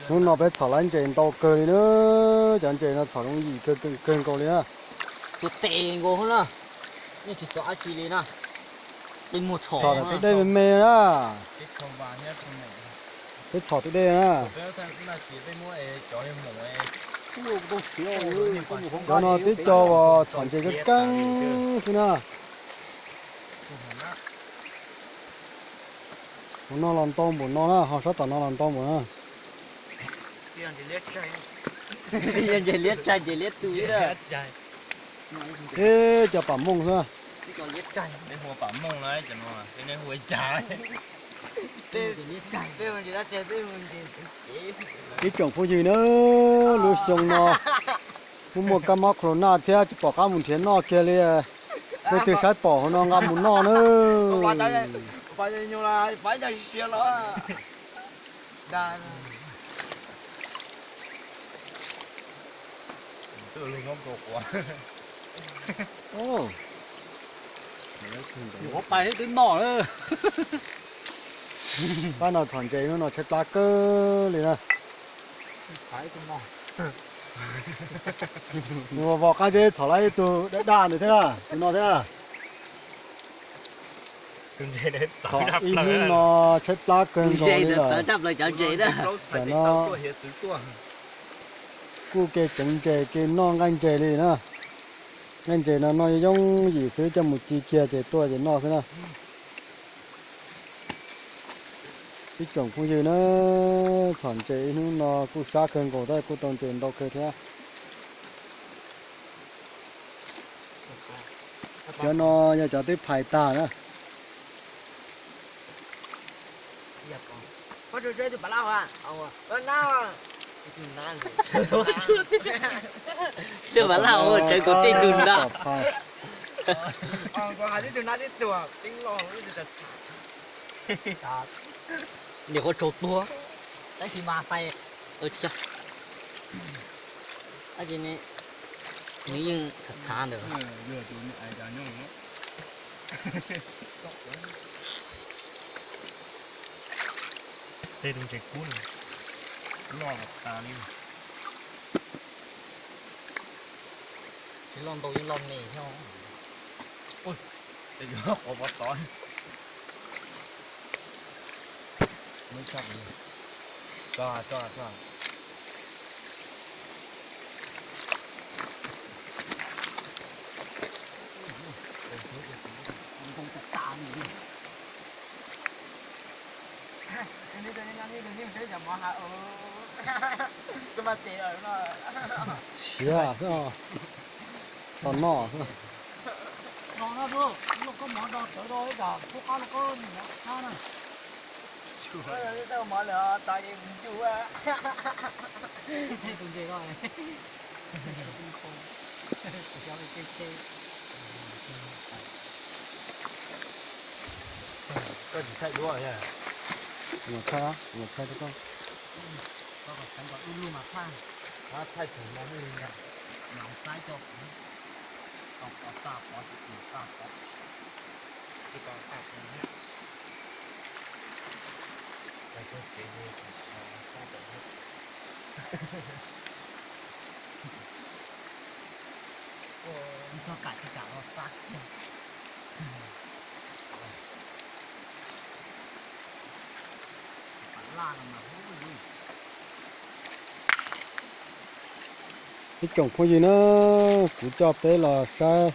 Hnub no peb txhom lab ntses ntau kawg li na, cov ntses no txhom zoo yim kawg kawg nkaus li na. Xuas tes nkaus na, yeej tsis xuas dab tsi li na. Txhom twb dej me me na. Peb txhom twb dej na. Cov no twb cov uas txhom ntses kab keeb xwb na. Hauv no los ntau npaum no na, ho sab tom no los ntau npaum na. Ntses liab tsaig, ntses liab tu. Ib cov pam mooj xwb. Ib tsoom phooj ywg na, lub xyoo no kuj muaj kab mob corona thiab tsis pom qab mus nrhiav noj kiag li. Leej twg saib pom hauv no nqa mus noj na. Ua pais thiab twb noj na. Pab no txhom ntses hnub no tshaib plab kawg li na. Nws vos qab zeb txhom lawm ib tug daj daj ntawd thiab na, tus no thiab na. Txhom ib hnub no tshaib plab kawg nkaus li lawm. Tam no kuj kev ceev ntses kev noj nqaij ntses li na. Nqaij ntses no noj yooj yim xwb, coj mus ci kiag ces tuaj ces noj xwb na. Ib tsoom phooj ywg na, txhom ntses ib hnub no kuj sab kawg nkaus thiab kuj tau ntses ntau kawg thiab. Cov no yog cov twb phais tag na. Twb mas laj ua tsev kuv tij tug nab. Nim qhuav tsaus tuag, tab sis mas fais, tab sis nws yeej txhav txhav ntawd. Tej tus ntses kub loj tas li. Tsis loj ntau yeej loj me thiab. Qhov pov tod. Siav xwb, tau noj xwb. Koj tsis thaij duab, kuv thaij rau koj. Thaij thaum no, thaij thaum no. Txog kam tsis kam los xav kiag. Ib tsoom phooj ywg na, kuv coj peb los saib,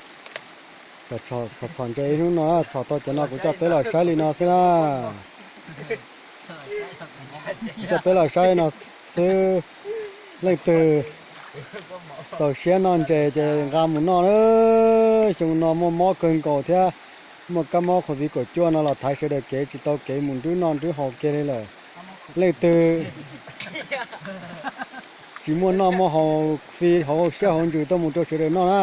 txhom ntses ib hnub no, txhom tau cov no kuv coj peb los saib li no xwb na. Kuv coj peb los saib no xwb, leej twg txaus siab noj ntses ces nqa mus noj na. Xyoo no muaj mob kawg nkaus thiab, muaj kab mob Covid kaum cuaj no los thaiv sawv daws kev tsis tau kev mus nrwb noj nrwb haus kiag li lawm. Leej twg tsis muaj noj muaj haus, fi hauv siab hauv ntsws tuaj mus rau sawv daws noj na.